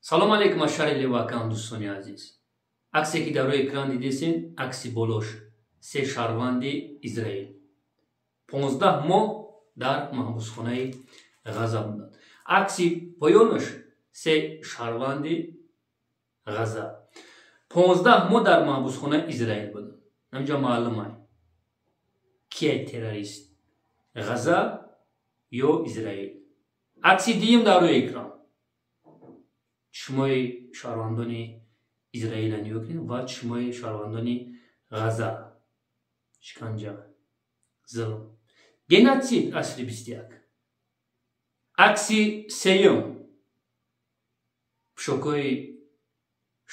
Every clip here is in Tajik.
Салом алейкум аз шаҳри Левакан, дӯстони азиз. Аксе ки дар рӯи экран дидесен, акси болош се шаҳрванди Израил 15 моҳ дар маҳбусхонаи Ғаза буданд. Акси поёнаш се шаҳрванди Ғаза 15 моҳ дар маҳбусхонаи Израил буданд. Ҳамҷа маълум ай кия террорист, Ғаза ё Израил. Акси дуюм дар рӯи экран чишмои шаҳрвандони Израила нигоҳ кунед ва чишмои шаҳрвандони Ғаза. Шиканҷа, зулм, геноцид асри 21. Акси сеюм пӯшокҳои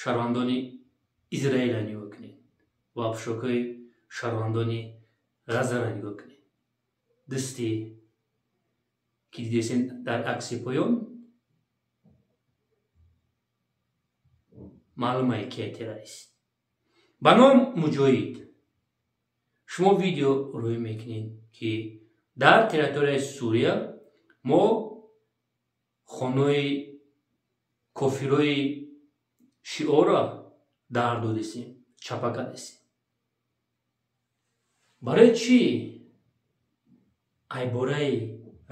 шаҳрвандони Израила нигоҳ кунед ва пӯшокҳои шаҳрвандони Ғазаро нигоҳ кунед. Дасти ки дидесен дар акси поён маълумае кия террорист. Ба ном Муҷоҳид шумо видео рӯй мекунед, ки дар территорияи Сурия мо хонаи кофирои шиоро дар додесем, чапа кардесем. Барои чӣ айбораи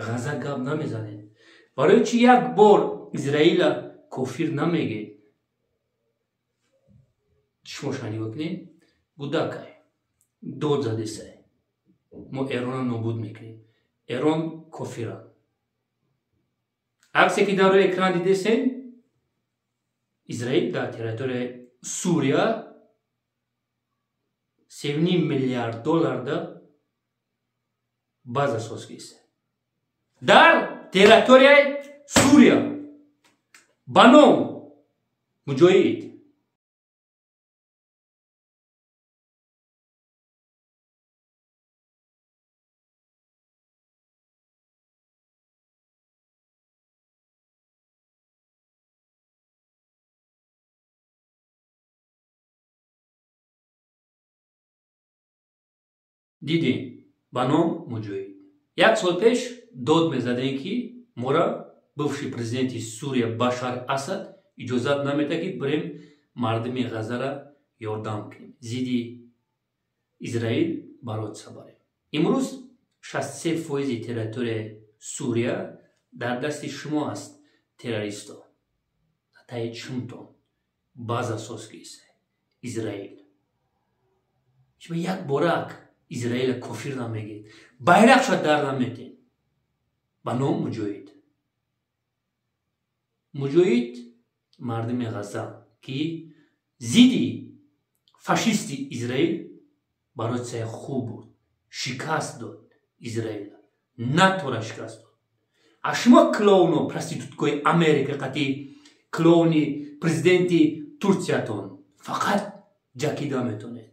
Ғаза гап намезанед? Барои чӣ як бор Израила кофир намегед? Чишмоша нигоҳ кунед, гудакай дод задесай, мо Эрона нобуд мекунем, Эрон кофира. Аксе ки дар рӯи экран дидесен, Израил дар территорияи Сурия 7,5 миллиард долларда база соз киса дар территорияи Сурия ба ном Муҷоҳид. Дидем ба ном Муҷоҳид. Як сол пеш дод мезадем, ки мора бывший президенти Сурия Башар Асад иҷозат намедиҳад, ки бирем мардуми Ғазара ёрдам кунем, зидди Израил бароца барем. Имрӯз 63% территорияи Сурия дар дасти шумо аст, террористо. Таи чумтон база соз киса Израил. Шумо як борак Израила кофир намегед, байрақша дар наметен. Ба ном Муҷоҳид. Муҷоҳид мардуми Ғаза, ки зидди фашисти Израил барои хуб буд, шикаст дод Израила, натора шикаст дод. А шумо клоуно проституткои Америка қати клоуни президенти Турциятон фақат ҷакида метонед.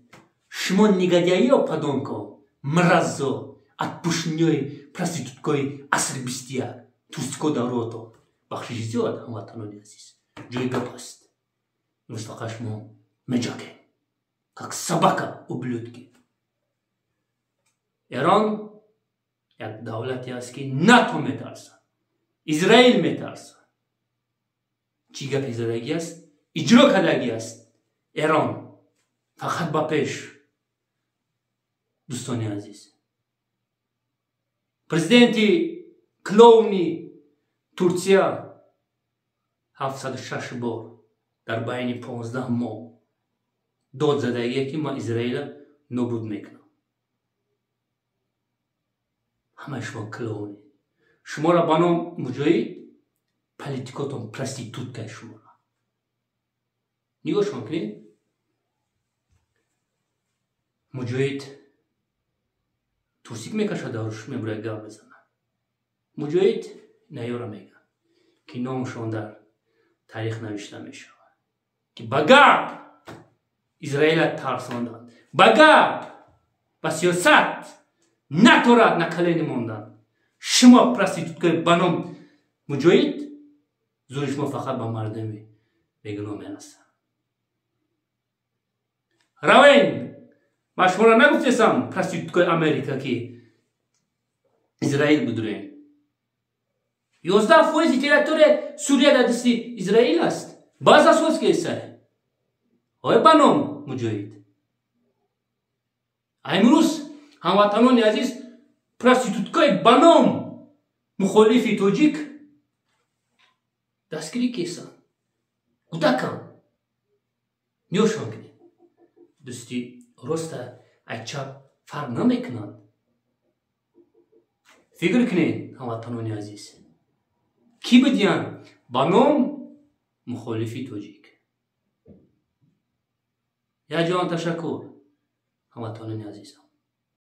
Шумо негодяиё, подонко, мразо, отпушниёи проституткои асри 21, турстико даврото. Бахшиши зиёд, ҳамватанони азиз, ҷои гап аст. Имрӯз фақат шумо меҷакед, как собака, ублюдки. Эрон як давлате аст, ки НАТО метарсад, Израил метарсад. Чӣ гапи задагӣ аст, иҷро кардагӣ аст. Эрон фақат ба пеш. Дӯстони азиз, президенти клоуни Турсия 706 бор дар байни 15 моҳ дод задагие, ки ман Израила нобуд мекунам. Ҳамаи шумо клоуни. Шуморо ба ном Муҷоҳид политикотон проституткаи шуморо нигоҳ шумо кунед. Муҷоҳид турсик мекашад, даруш мебурад, гап мезанад. Муҷоҳид наёра мегӯяд, ки номшон дар таърих навишта мешавад, ки ба гап Израила тарсонданд, ба гап, ба сиёсат наторад на калени монданд. Шумо проституткаи ба ном Муҷоҳид, зури шумо фақат ба мардуми бегуноҳ мерасад. Равен, ман шуморо нагуфтесам, проституткаи Америка, ки Израил будурем. 11% территорияи Сурия дар дасти Израил аст. Баз асос кеса ой ба ном Муҷоҳид. Имрӯз, ҳамватанони азиз, проституткаи ба ном мухолифи тоҷик дастгирӣ кесанд. Кӯдакам ниёшон кунед. Дӯсти роста ай чап фарқ намекунанд. Фикр кунед, ҳамватанони азиз, кӣ бидиҳанд ба ном мухолифи тоҷик. Як ҷоҳон ташаккур, ҳамватанони азизам.